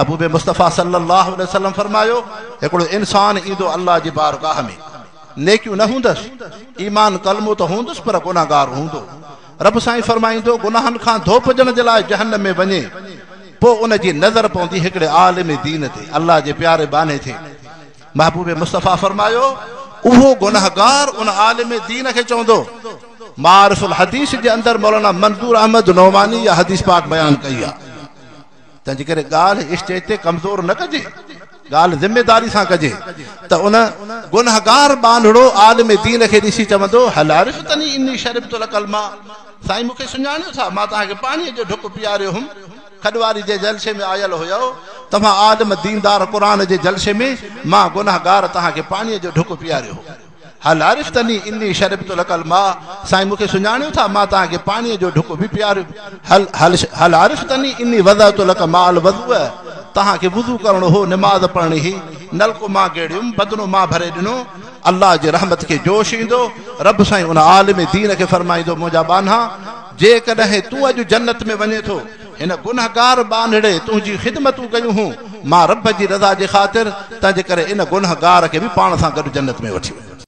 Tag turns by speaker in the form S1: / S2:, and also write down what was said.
S1: محبوب مصطفيٰ صلّي اللّٰه عليه وسلّم فرمايو، هڪڙو انسان ايندو الله جي بارگاهه ۾، نيڪيون نه هوندس، ايمان ڪلمو ته هوندس پر گنهگار هوندو. رب سائين فرمائيندو، گناهن کان ڌوپجڻ جي لاء جهنم ۾ وڃي، پوء ان جي نظر پوندي هڪڙي عالم دين تي، الله جي پياري ٻانهي تي. محبوب مصطفيٰ فرمايو، اهو گنهگار ان عالم دين کي چوندو. معارف الحديث جي اندر مولانا منظور احمد نعماني اها حديث پاڪ بيان ڪئي آهي. تنهنجي ڪري ڳالهه اسٽيج تي ڪمزور نه ڪجي، ڳالهه ذميداري سان ڪجي ته ان گنهگار ٻانهڙو عالم دين کي ڏسي چوندو، هل عرفتني اني شربت لڪ الماء، سائين مون کي سڃاڻيو ٿا، مان توهان کي پاڻيء جو ڍڪ پياريو هوم، کڏواري جي جلسي ۾ آيل هيؤ، توهان عالم ديندار قرآن جي جلسي ۾ مان گنهگار توهان کي پاڻيء جو ڍڪ پياريو هو. هل عرفتني اني شربت لڪ الماء، سائين مون کي سڃاڻيو ٿا، مان توهان کي پاڻيء جو ڍڪ به پياريو. هل هل عرفتني اني وضعت لڪ ماء الوضوء، توهان کي وضو ڪرڻو هو، نماز پڙهڻي هئي، نلڪو مان گيڙيم، بدنو مان ڀري ڏنو. الله جي رحمت کي جوش ايندو، رب سائين ان عالم دين کي فرمائيندو، منهنجا ٻانها! جيڪڏهن تون اڄ جنت ۾ وڃين ٿو، هن گنهگار ٻانهڙي تنهنجي خدمتون ڪيون هون، مان رب جي رضا جي خاطر تنهنجي ڪري ان گنهگار کي به پاڻ سان گڏ جنت ۾ وٺي وڃان.